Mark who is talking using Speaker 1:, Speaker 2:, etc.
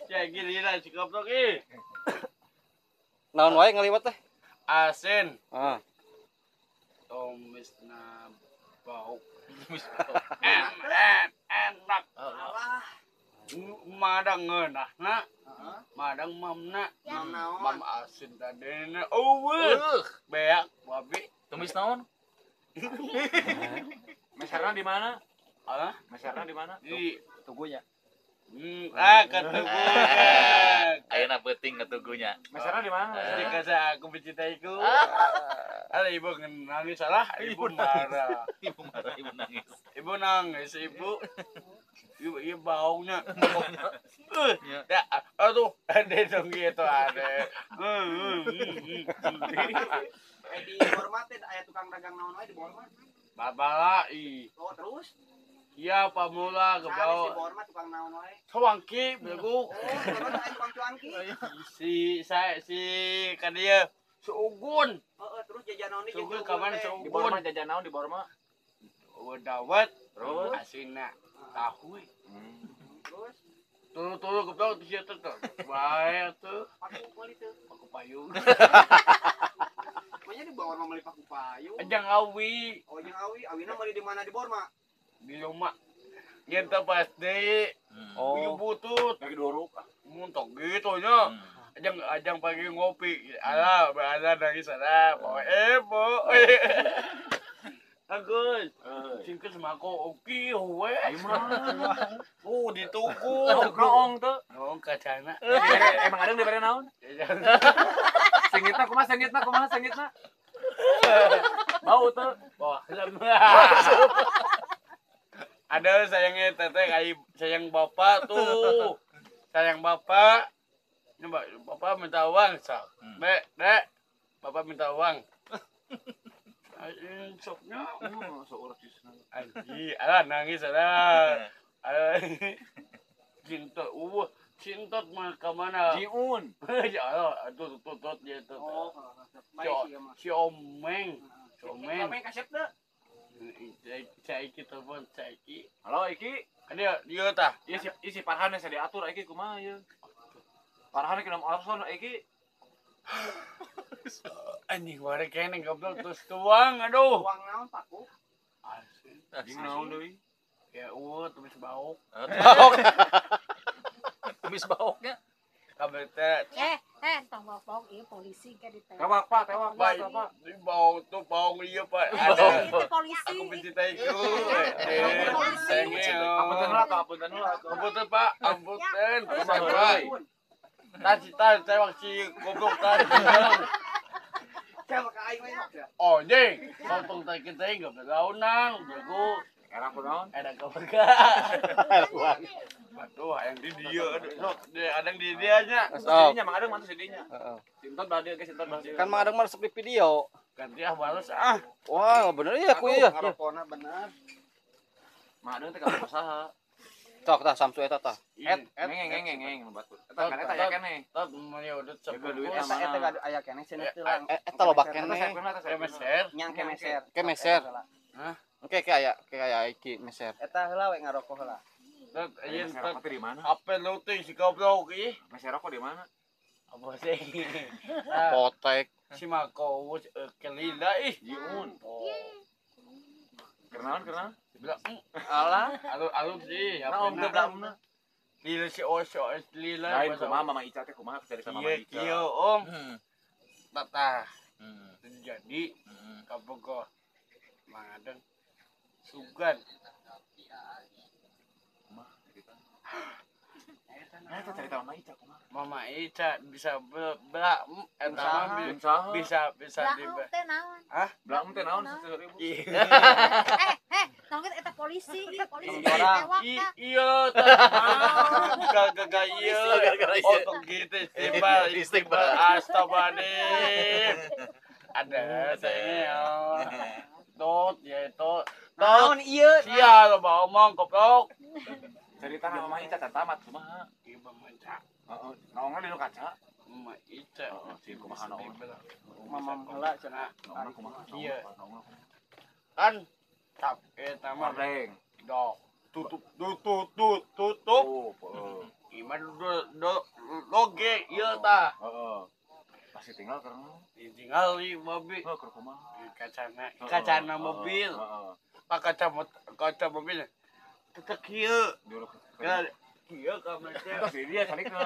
Speaker 1: Ya gini lah si goblok ih.
Speaker 2: Naon wae ngaliwat teh?
Speaker 1: Asin.
Speaker 2: Heeh.
Speaker 1: Tumisna bau. Enak. Madang ngeunahna. Madang mamna. Mam asin tadina. Eueuh. Beak babi.
Speaker 3: Tumis naon? Meserna di mana?
Speaker 1: Hah?
Speaker 3: Meserna di mana?
Speaker 1: Di
Speaker 4: tugunya.
Speaker 1: Ke tugu.
Speaker 3: Ayeuna peuting ke tugunya.
Speaker 4: Meserna di mana?
Speaker 1: Jika saya aku mencintaiku. Ada ibu nangis salah, ibu marah.
Speaker 3: Ibu marah, ibu nangis.
Speaker 1: Ibu nangis, ibu. Ibu, ibu baunya. Ya, aduh, ada dong gitu ada.
Speaker 4: Di Borma teh aya tukang dagang naon wae di Borma?
Speaker 1: Babala ih.
Speaker 4: Oh, terus?
Speaker 1: Iya, pamula ke bawah.
Speaker 4: Di Borma tukang naon wae?
Speaker 1: Cuangki, bego.
Speaker 4: Oh, terus aya tukang cuangki.
Speaker 1: Si saya si ka dieu si Ugun.
Speaker 4: Heeh, terus jajan naon di
Speaker 1: Ugun ka mana si Ugun?
Speaker 3: Di Borma jajan naon di Borma?
Speaker 1: Dawet,
Speaker 3: terus
Speaker 1: asinna tahu.
Speaker 4: Terus
Speaker 1: tulu-tulu goblok di situ tuh. Bae tuh.
Speaker 4: Paku meuli teu.
Speaker 1: Paku payung.
Speaker 4: Makanya di Borma meuli paku payung.
Speaker 1: Jeung awi.
Speaker 4: Oh, jeung awi. Awina meuli di mana di Borma?
Speaker 1: Di rumah. Yen teh pasti.
Speaker 2: Oh.
Speaker 1: Ieu butut.
Speaker 3: Lagi doruk.
Speaker 1: Muntok gitu nya. Ajang ajang pagi ngopi. Alah, berada nangis ada. Bawa ebo. Agus. Singkeun semako oke we. Oh, di tuku.
Speaker 3: Noong teu.
Speaker 1: Noong kacana.
Speaker 3: Emang ada dibere naon? Sengitna kumaha sengitna kumaha sengitna? Bau teu.
Speaker 1: Wah, ada sayangnya teteh kayak sayang bapak tuh. Sayang bapak. Ini bapak minta uang, sok. Dek, dek. Bapak minta uang. Aing soknya.
Speaker 3: Sok urus disna.
Speaker 1: Anjing, alah nangis alah. Alah. Cinta eueuh, cinta mah ka mana?
Speaker 3: Jiun.
Speaker 1: Ya Allah, aduh tutut dia tuh.
Speaker 4: Oh, baik sih mah.
Speaker 1: Si Omeng. Si Omeng.
Speaker 4: Omeng kasep teu?
Speaker 1: Saiki telepon saiki.
Speaker 3: Halo Iki.
Speaker 1: Dia dia tah.
Speaker 3: Ieu si Farhan yang saya diatur Iki kumaha ieu? Farhan kena arson Iki.
Speaker 1: Anjing warek kene goblok terus tuang aduh.
Speaker 4: Tuang naon paku?
Speaker 1: Asin.
Speaker 3: Anjing naon deui?
Speaker 1: Ya eueuh tumis bauk.
Speaker 3: Bauk. Tumis bauknya.
Speaker 1: Kabeh teh.
Speaker 5: Tong bauk ieu polisi ke ditewak.
Speaker 3: Tewak Pak, tewak Pak, Pak.
Speaker 1: Bauk tuh bauk ieu Pak.
Speaker 5: Ada itu polisi.
Speaker 1: Aku mencintaiku.
Speaker 3: Apunten heula atuh, apunten heula atuh.
Speaker 1: Apunten Pak, apunten. Pak. Tas tas tewak si goblok tas.
Speaker 4: Tewak ka aing we.
Speaker 1: Oh, jing. Tong teh kita enggak belaunang, jago.
Speaker 3: Era kunaon?
Speaker 1: Era keluarga. Aduh, yang di dia, ada yang di dia nya.
Speaker 3: Sidinya Mang Adeng mantu sidinya. Heeh. Sinton belah dieu ge sinton belah dieu.
Speaker 2: Kan Mang Adeng mah resep di video.
Speaker 1: Ganti ah bales ah.
Speaker 2: Wah, bener ya ku ieu.
Speaker 4: Ngarokona bener.
Speaker 3: Mang Adeng teh ka usaha.
Speaker 2: Tok tah Samsu eta tah.
Speaker 1: Et
Speaker 3: ngeng ngeng ngeng ngeng batur. Eta kan eta aya keneh.
Speaker 1: Tot meuli udah
Speaker 3: Jaga duit
Speaker 4: Eta eta aya keneh cenah teh lang.
Speaker 2: Eta loba keneh.
Speaker 1: Kemeser.
Speaker 4: Nyang kemeser.
Speaker 2: Kemeser.
Speaker 1: Hah?
Speaker 2: Oke, kayak kayak iki meser.
Speaker 4: Eta heula we ngarokok heula.
Speaker 1: Tot ieu
Speaker 3: tot di mana?
Speaker 1: Apa luting si goblok ih?
Speaker 3: Meser rokok di mana?
Speaker 1: Apa sih?
Speaker 2: Apotek.
Speaker 1: Si Mako kelila ih.
Speaker 3: Jiun. Kenaon kenaon?
Speaker 1: Belak.
Speaker 3: Alah,
Speaker 1: alus sih.
Speaker 3: Naon teu belakna?
Speaker 1: Lila si Osho lila.
Speaker 3: Lain kumaha Mama Ica teh kumaha cerita Mama Ica.
Speaker 1: Iya, Om. Tatah. Jadi kabogoh Mang Adeng sugan.
Speaker 3: Kumaha cerita? Eta cerita Mama Ica kumaha?
Speaker 1: Mama Ica bisa belak eta mah bisa bisa di
Speaker 5: Belak teh naon?
Speaker 1: Hah?
Speaker 3: Belak teh naon 100.000?
Speaker 5: Tong eta polisi, ieu polisi tewak.
Speaker 1: Iya, tah. Gaga ieu. Oh, tong gitu istiqbal, istiqbal astagfirullahaladzim. Ada sayangnya. Tot, ya tot.
Speaker 4: Naon ieu?
Speaker 1: Sia lo bawa omong goblok.
Speaker 3: Cerita Mama Ica can tamat kumaha?
Speaker 1: Ieu Mama Ica.
Speaker 3: Heeh, naongna di nu kaca.
Speaker 1: Mama Ica.
Speaker 3: Heeh, sieun kumaha naongna.
Speaker 4: Mama heula cenah.
Speaker 3: Naongna kumaha?
Speaker 1: Iya.
Speaker 3: Naongna kumaha?
Speaker 1: Kan Tap eta mah.
Speaker 3: Hordeng.
Speaker 1: Dok. Tutup tutup tutup.
Speaker 3: Oh,
Speaker 1: Iman do loge ieu tah.
Speaker 3: Heeh. Pasti tinggal karena
Speaker 1: Ditinggal di mobil.
Speaker 3: heuh keur kumaha?
Speaker 1: Kacana kacana mobil.
Speaker 3: Heeh.
Speaker 1: Pak kaca kaca mobil. Tetek kieu.
Speaker 3: Diuruk.
Speaker 1: Kieu ka mereka.
Speaker 3: Terus dia cari ke